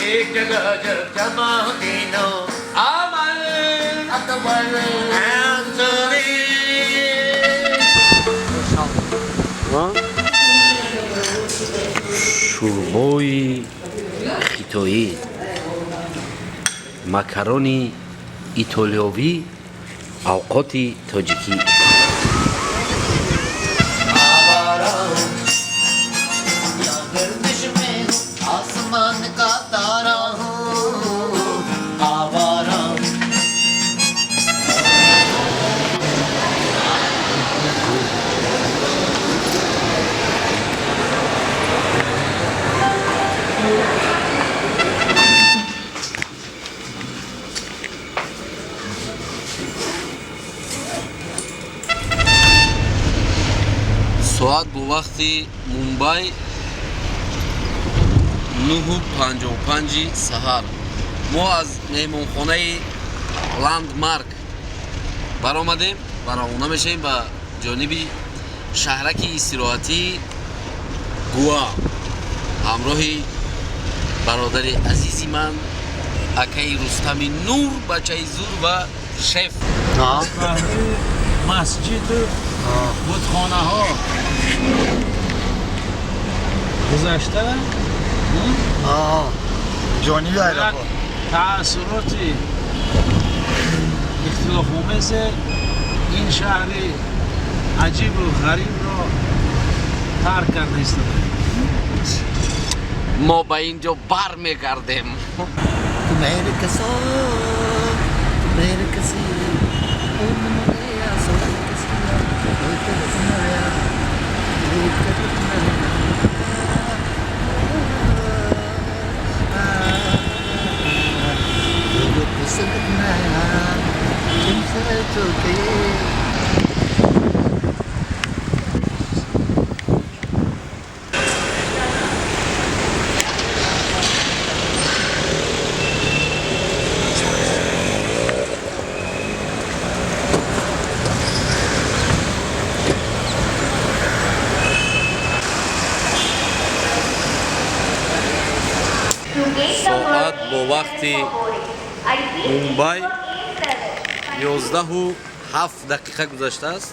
एक जगह जब जमा तीनों अमर अकबर एंथनी। Шӯрбои хитоӣ, макарони итолиёвӣ, авқоти тоҷикӣ. आवारा हूँ या गर्दिश में हूँ, आसमान का तारा हूँ, आवारा हूँ। Соат бо вақти Мумбай 9:55 саҳар. Мо аз меҳмонхонаи Ландмарк баромадем ва равона мешавем ба ҷониби шаҳраки истироҳатии Гуа ҳамроҳи бародари азизи ман, акаи Рустами Нур, бачаи зур ва шеф. Масҷиду бутхонаҳо гузашта ҷониби як аэропорт. Таассуроти ихтилофомезе ин шаҳри аҷибу ғарибро тарк карда истодаем. Мо ба ин ҷо бармегардем. तू मेरे कसो, तू मेरे कसी, ओ मनुया सोए कसिया, ओए कसिया, ओए कसिया, तुमसे चुके। Соат бо вақти Мумбай 11:07 гузаштааст.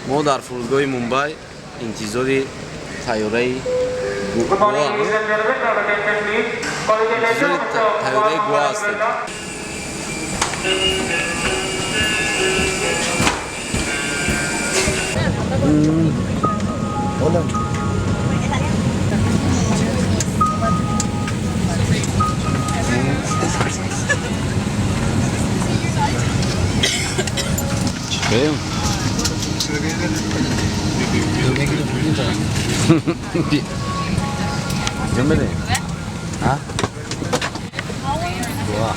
Мо дар фурудгоҳи Мумбай интизори тайёраи Гуа, интизори тайёраи Гуа ҳастем. Чикаем? Ҷон, а? Гуа.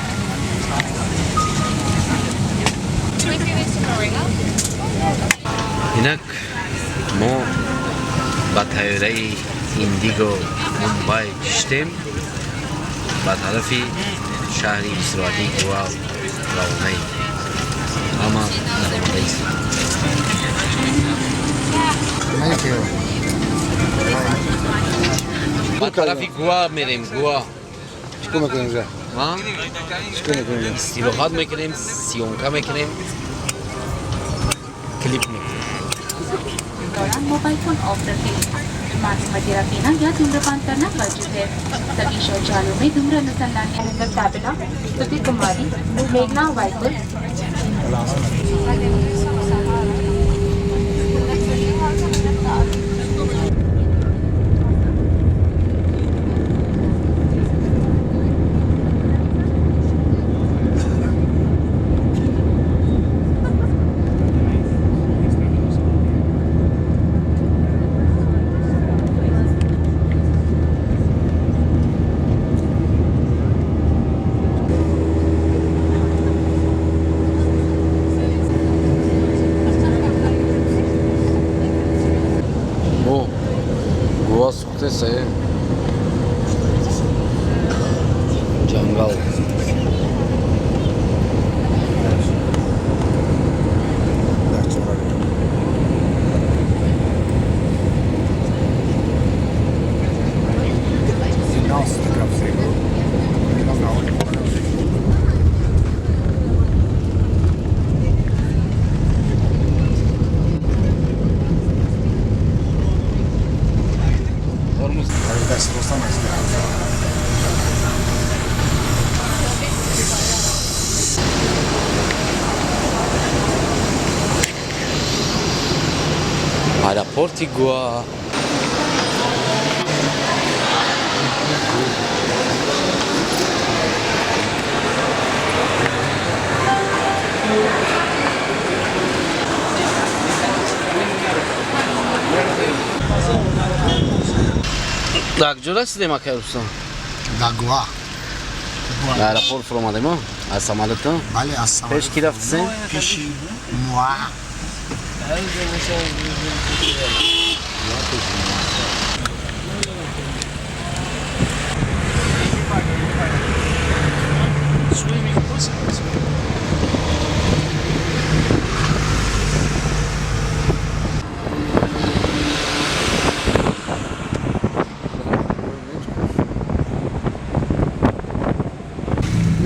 Инак мо ба тайёраи Индиго Мумбай шиштем, ба тарафи шаҳри истироҳатии Гуа равонаем. Ҳама даромада истодем. Ба тарафи Гуа мерем, Гуа. Чикор мекунем ҷа? А? Чикор мекунем ҷа? Истироҳат мекунем, съёмка мекунем, клип мекунем. दौरान mobile phone off रखें। मास्क वगैरह पहना या धूम्रपान करना वर्जित है। सभी शौचालयों में धूम्र अनुसंधान काबिना, स्तुति कुमारी, मेघना वाइकुल। Мо Гуа сухтесаем, ҷангал. Нас. Аэропорти Гуа. Дар куҷо расидем, акай Рустам? Дар Гуа. Аэропорт фуромадем, аз самолёта? Бале, аз самолёт. Пеш ки рафтисем? Пеши Муа.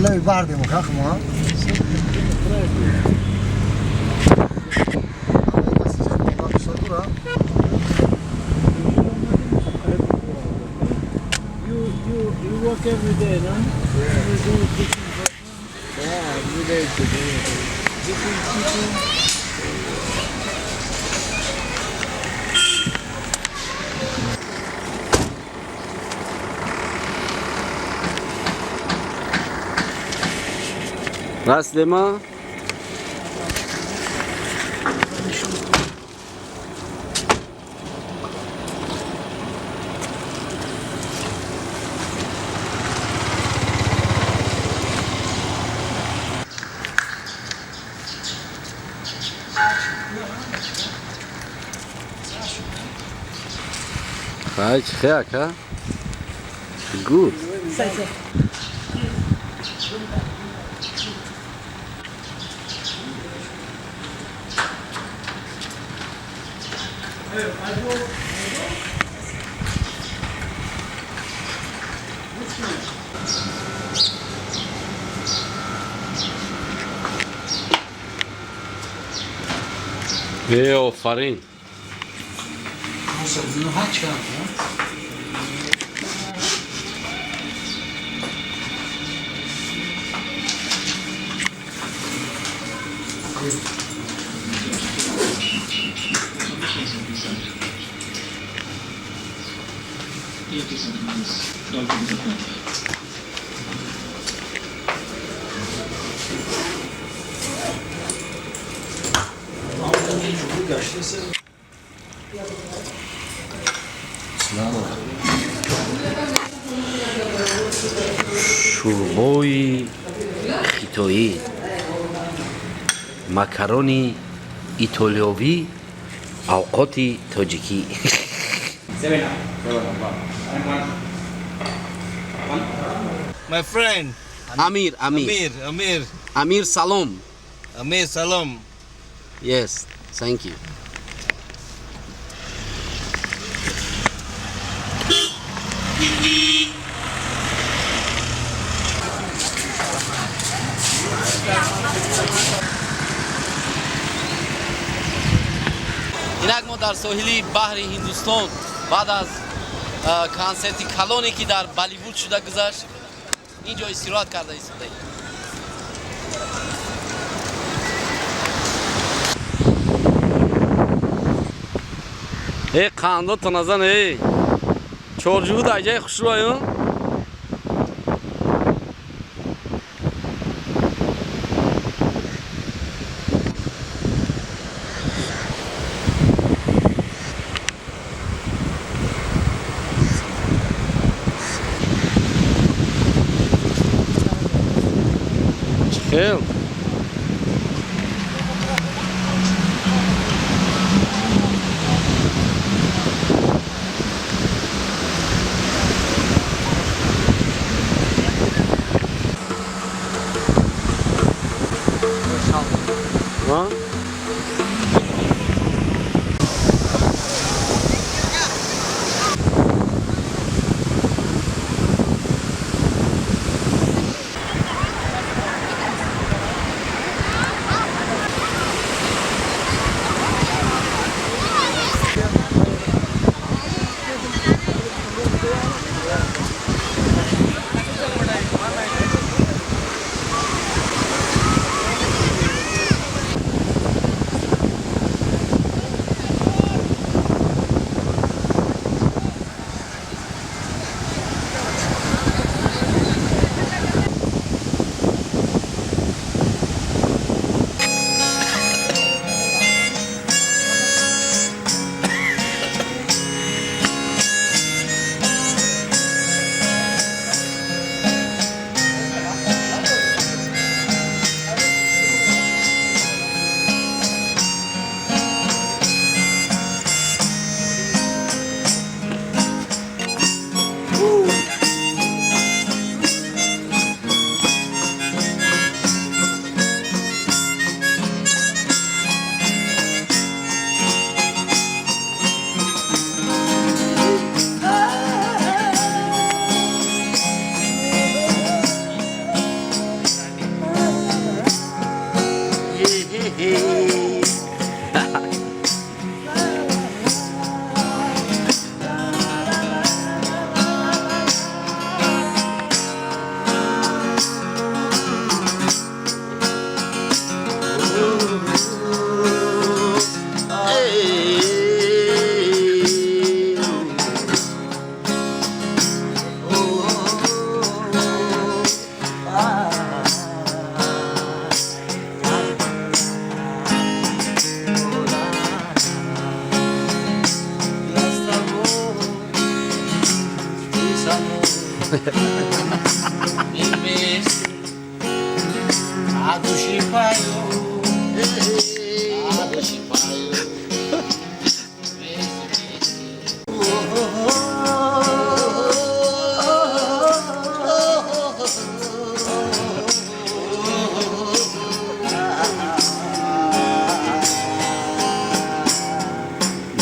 Лои бардем хахмо. You work every day, no? Yeah. You do different work. Yeah, every day it's different people. Расидема? Хай, чӣ хе, ака? Good. Э, офарин. Шӯрбои хитоӣ, макарони итолиёвӣ, авқоти тоҷикӣ. My friend. Амир, Амир. Amir, Amir. Амир, салом. Amir, салом. Yes, thank you. Инак мо дар соҳили баҳри Ҳиндустон баъд аз консерти калоне, ки дар Болливуд шуда гузашт, ин ҷо истироҳат карда истодаем. Э, қандо таназан, э, чорҷуҳуд айҷаи хушрӯаю. Хел. Ҳа?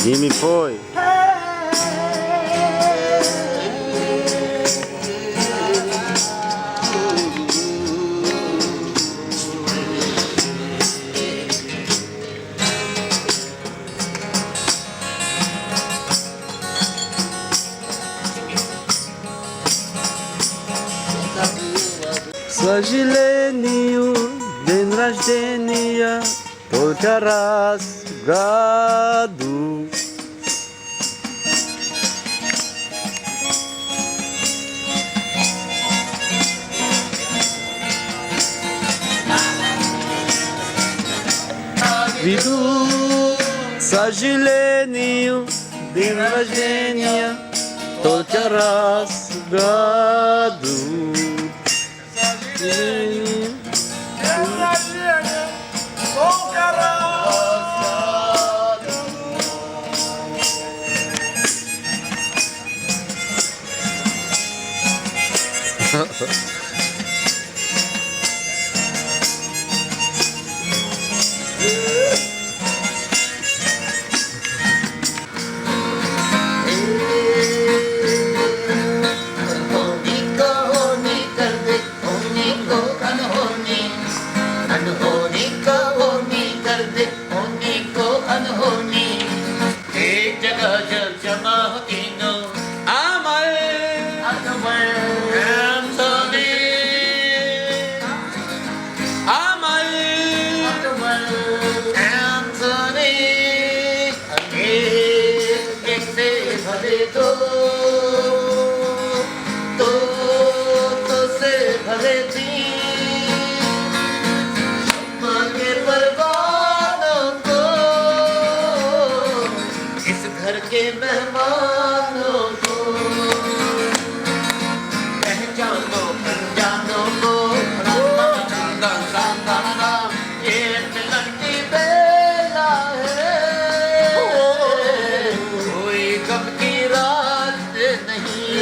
Jimmy Foy. К сожалению, день рождения только раз в году. Веду, к сожалению, день рождения только раз в году. होनी को होनी कर दे, होनी को अनहोनी, अनहोनी को होनी कर दे, होनी को अनहोनी। एक जगह जब जमा हो तीनों, अमर अकबर एंथोनी, अमर अकबर एंथोनी। एक एक से भरे दो, दो दो से भरे तीन, शम्मा के परवानों को, इस घर के मेहमानों को, पहचानो अनजानों को। ये मिलन की बेला है, कोई गम की रात नहीं।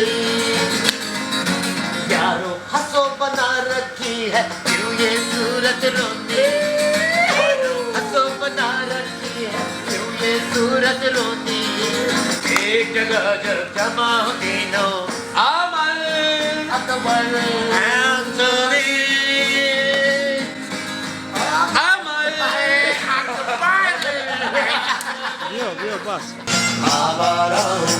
यारो हंसो बना रखी है क्यों ये सूरत रोनी, हंसो बना रखी है क्यों ये सूरत रोनी। एक जगह जब जमा हो तीनों, अमर अकबर एंथोनी, अमर आवारा हूँ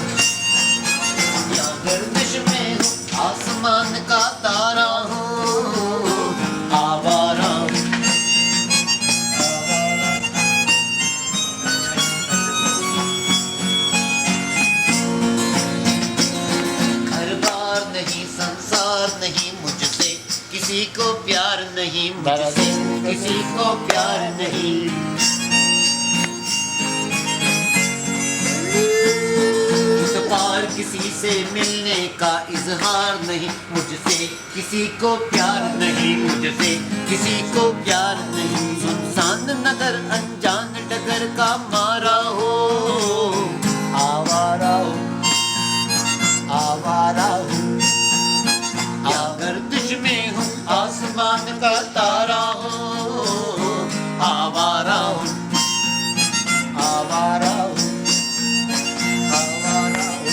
या गर्दिश में हूँ, आसमान का तारा हूँ, आवारा हूँ। घर बार नहीं, संसार नहीं, मुझसे किसी को प्यार नहीं, मुझसे किसी को प्यार नहीं। इस पार किसी से मिलने का इजहार नहीं, मुझसे किसी को प्यार नहीं, मुझसे किसी को प्यार नहीं। सुनसान नगर अनजान डगर का मारा हो, आवारा हो, आवारा हूँ या गर्दिश में हूँ, आसमान का तारा हो, आवारा हूँ, आवारा हूँ, आवारा हूँ।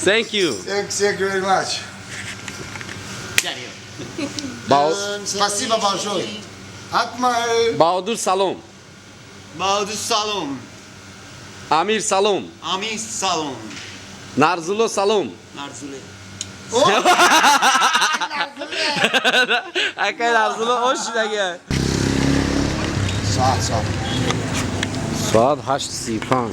Thank you. Thank you very much. Спасибо большое. Акмал. Баҳодур, салом. Баҳодур, салом. Амир, салом. Амир, салом. Нарзулло, салом. Нарзуле. Акай Нарзулло ошидаги. Соат, соат. Соат 8:35.